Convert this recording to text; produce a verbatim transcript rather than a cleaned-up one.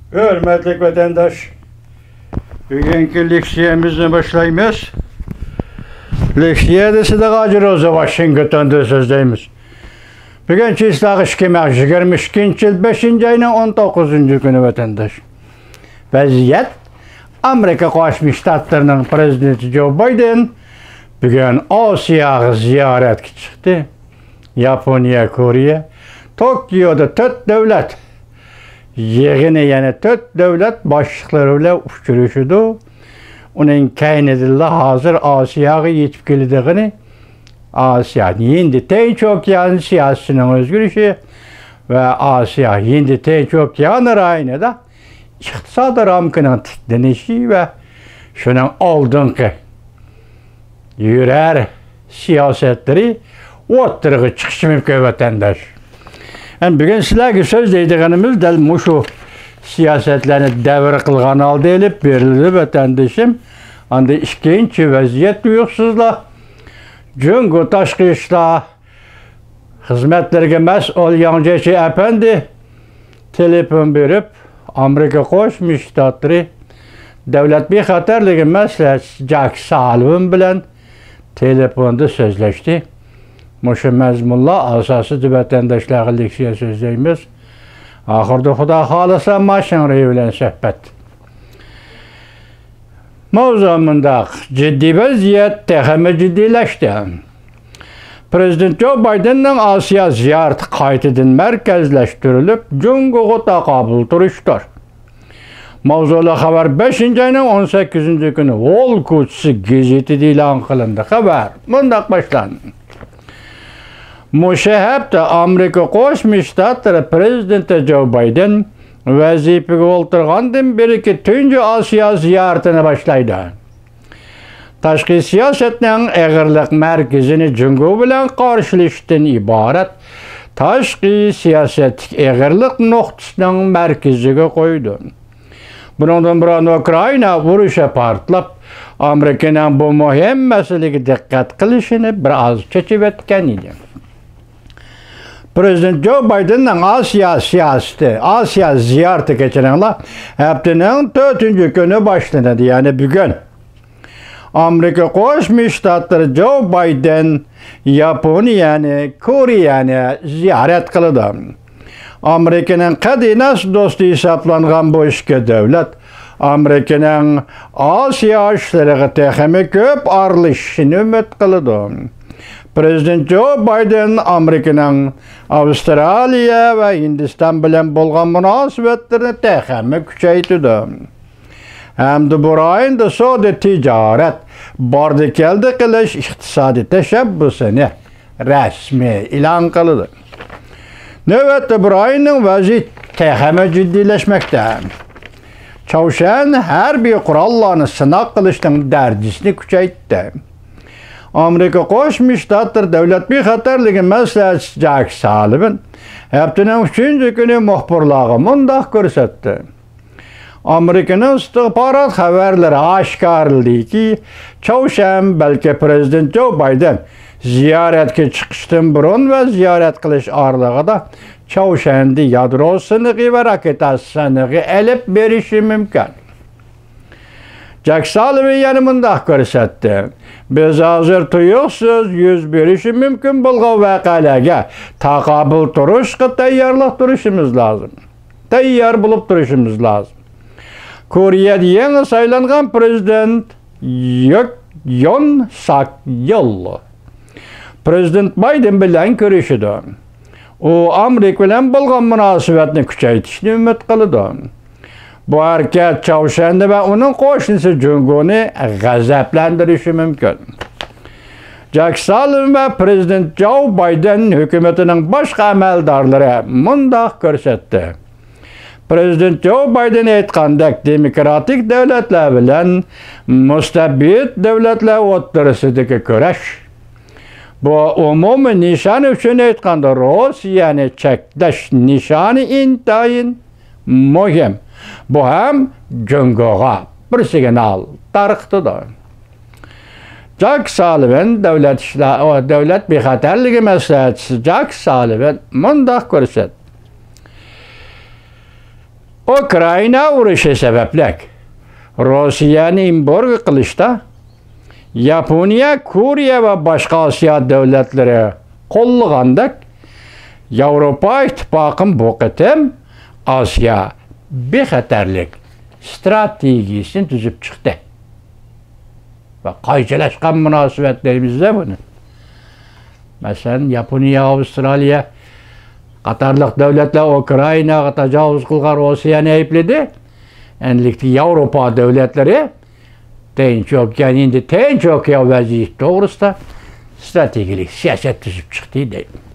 ھۆرمەتلىك ۋەتەنداش، بۈگۈنكى لېكسىيەمىزنى باشلايمىز. لېكسىيەدە سىدىق ھاجى روزى ۋاشىنگتوندا سۆزلەيمىز. بۈگۈن چىسلاغ ئىككى مىڭ يىگىرمە ئىككىنچى يىل بەشىنچى ئاينىڭ ئون توققۇزىنچى كۈنى ۋەتەنداش. ۋەزىيەت، ئامېرىكا قوشما شتاتلىرىنىڭ پىرېزىدېنتى جو بايدېن بۈگۈن ئاسىياغا زىيارەتكە چىقتى. ياپونىيە، كورېيە، توكيودا تۆت دۆلەت يىغىنى، يەنى تۆت دۆلەت باشلىقلىرى بىلەن ئۇچرىشىدۇ. ئۇنىڭ كەينىدىنلا ھازىر ئاسىياغا يېتىپ كېلىدىغىنى، ئاسىيا، ھىندى تىنچ ئوكيان سىياسىتىنىڭ ئۆزگىرىشى ۋە ئاسىيا، ھىندى تىنچ ئوكيان رايونىدا ئىقتىسادىي رامكىنىڭ تىكلىنىشى ۋە شۇنىڭ ئالدىنقى يۈرەر سىياسەتلىرى ئوتتۇرىغا چىقىشى مۇمكىن، ۋەتەنداش. ئەمدى بۈگۈن سىلەرگە سۆزلەيدىغىنىمىز دەل مۇشۇ سىياسەتلەرنى دەۋر قىلغان ھالدا ئېلىپ بېرىلىدۇ، ۋەتەندىشىم. ئاندىن ئىككىنچى ۋەزىيەت، تۇيۇقسىزلا جۇڭگو تاشقى ئىشلار خىزمەتلىرىگە مەسئۇل ياڭ جيېچى ئەپەندى تېلېفون بېرىپ، ئامېرىكا قوشما شتاتلىرى دۆلەت بىخەتەرلىكى مەسلىھەتچىسى جاك سالىۋان بىلەن تېلېفوندا سۆزلەشتى. مۇشۇ مەزمۇنلار ئاساسىدا ۋەتەنداشلارغا لېكسىيە سۆزلەيمىز. ئاخىرىدا خۇدا خالىسا ماشىڭرى بىلەن سۆھبەت. ماۋزۇ مۇنداق، جىددىي ۋەزىيەت تېخىمۇ جىددىيلەشتى. پىرېزىدېنت جو بايدېننىڭ ئاسىيا زىيارىتى قايتىدىن مەركەزلەشتۈرۈلۈپ، جۇڭگوغا تاقابىل تۇرۇشتۇر. ماۋزۇلۇق خەۋەر بەشىنچى ئاينىڭ ئون سەككىزىنچى كۈنى ۋول كوچىسى گېزىتىدە ئېلان قىلىندى. خەۋەر مۇنداق باشلاندى. مۇشۇ ھەپتە ئامېرىكا قوشما شتاتلىرى پىرېزىدېنتى جو بايدېن ۋەزىپىگە ئولتۇرغاندىن بېرىكى تۇنجى ئاسىيا زىيارىتىنى باشلايدۇ. تاشقى سىياسەتنىڭ ئېغىرلىق مەركىزىنى جۇڭگو بىلەن قارشىلىشىشتىن ئىبارەت تاشقى سىياسەتتىكى ئېغىرلىق نۇقتىسىنىڭ مەركىزىگە قويىدۇ. بۇنىڭدىن بۇرۇن ئۇكرائىنا ئۇرۇشى پارتلاپ، ئامېرىكىنىڭ بۇ مۇھىم مەسىلىگە دىققەت قىلىشىنى بىر ئاز چېچىۋەتكەن ئىدى. پىرېزىدېنت جو بايدېننىڭ ئاسىيا سىياسىتى، ئاسىيا زىيارىتى، كەچۈرۈڭلار، ھەپتىنىڭ تۆتىنچى كۈنى باشلىنىدۇ، يەنى بۈگۈن. ئامېرىكا قوشما شتاتلىرى جو بايدېن ياپونىيەنى، كورېيەنى زىيارەت قىلىدۇ. ئامېرىكىنىڭ قەدىناس دوستى ھېسابلانغان بۇ ئىككى دۆلەت ئامېرىكىنىڭ ئاسىيا ئىشلىرىغا تېخىمۇ كۆپ ئارىلىشىشىنى ئۈمىد قىلىدۇ. پىرېزىدېنت جو بايدېن ئامېرىكىنىڭ ئاۋسترالىيە ۋە ھىندىستان بىلەن بولغان مۇناسىۋەتلىرىنى تېخىمۇ كۈچەيتىدۇ. ھەمدە بۇ رايوندا سودا تىجارەت، باردى كەلدى قىلىش ئىقتىسادىي تەشەببۇسىنى رەسمىي ئېلان قىلىدۇ. نۆۋەتتە بۇ رايوننىڭ ۋەزىيىتى تېخىمۇ جىددىيلەشمەكتە. چاۋشيەن ھەربىي قوراللارنى سىناق قىلىشنىڭ دەرىجىسىنى كۈچەيتتى. ئامېرىكا قوشما شتاتلىرى دۆلەت بىخەتەرلىكى مەسلىھەتچىسى جاك سالىۋان ھەپتىنىڭ ئۈچىنچى كۈنى مۇخبىرلارغا مۇنداق كۆرسەتتى. ئامېرىكىنىڭ ئىستىخبارات خەۋەرلىرى ئاشكارىلىدىكى، چاۋشيەن بەلكى پىرېزىدېنت جو بايدېن زىيارەتكە چىقىشتىن بۇرۇن ۋە زىيارەت قىلىش ئارىلىقىدا چاۋشيەندە يادرو سىنىقى ۋە راكېتا سىنىقى ئېلىپ بېرىشى مۇمكىن. جاك سالىۋان يەنە مۇنداق كۆرسەتتى: بىز ھازىر تۇيۇقسىز يۈز بېرىشى مۇمكىن بولغان ۋەقەلەرگە تاقابىل تۇرۇشقا تەييارلىق تۇرۇشىمىز لازىم. تەييار بولۇپ تۇرۇشىمىز لازىم. كورېيەدە يېڭى سايلانغان پىرېزىدېنت يۆك يون ساك يول پىرېزىدېنت بايدېن بىلەن كۆرۈشىدۇ. ئۇ ئامېرىكا بىلەن بولغان مۇناسىۋەتنى كۈچەيتىشنى ئۈمىد قىلىدۇ. بۇ ھەرىكەت چاۋشيەننى ۋە ئۇنىڭ قوشنىسى جۇڭگونى غەزەپلەندۈرۈشى مۇمكىن. جاك سالىۋان ۋە پىرېزىدېنت جو بايدېن ھۆكۈمىتىنىڭ باشقا ئەمەلدارلىرى مۇنداق كۆرسەتتى. پىرېزىدېنت جو بايدېن ئېيتقاندەك، دېموكراتىك دۆلەتلەر بىلەن مۇستەبىت دۆلەتلەر ئوتتۇرىسىدىكى كۈرەش، بۇ ئومۇمىي نىشان ئۈچۈن ئېيتقاندا، روسىيەنى چەكلەش نىشانى ئىنتايىن مۇھىم. بۇ ھەم جۇڭگوغا بىر سىگنال تارقىتىدۇ. جاك سالىۋان، دۆلەت ئىشلار، دۆلەت بىخەتەرلىكى مەسلىھەتچىسى جاك سالىۋان مۇنداق كۆرسەتتى. ئۇكرائىنا ئۇرۇشى سەۋەبلىك روسىيەنى ئېمبارگو قىلىشتا ياپونىيە، كورېيە ۋە باشقا ئاسىيا دۆلەتلىرى قوللىغاندەك، ياۋروپا ئىتتىپاقىمۇ بۇ قېتىم ئاسىيا بىخەتەرلىك ستراتېگىيىسىنى تۈزۈپ چىقتى. ۋە قايچىلاشقان مۇناسىۋەت دەيمىز-دە بۇنى. مەسىلەن، ياپونىيە، ئاۋسترالىيە قاتارلىق دۆلەتلەر ئۇكرائىناغا تاجاۋۇز قىلغان روسىيەنى ئەيىبلىدى. ئەمدىلىكتە ياۋروپا دۆلەتلىرى تىنچ ئوكيان، ئىندى تىنچ ئوكيان ۋەزىيىتى توغرىسىدا ستراتېگىيەلىك سىياسەت تۈزۈپ چىقتى دەيدۇ.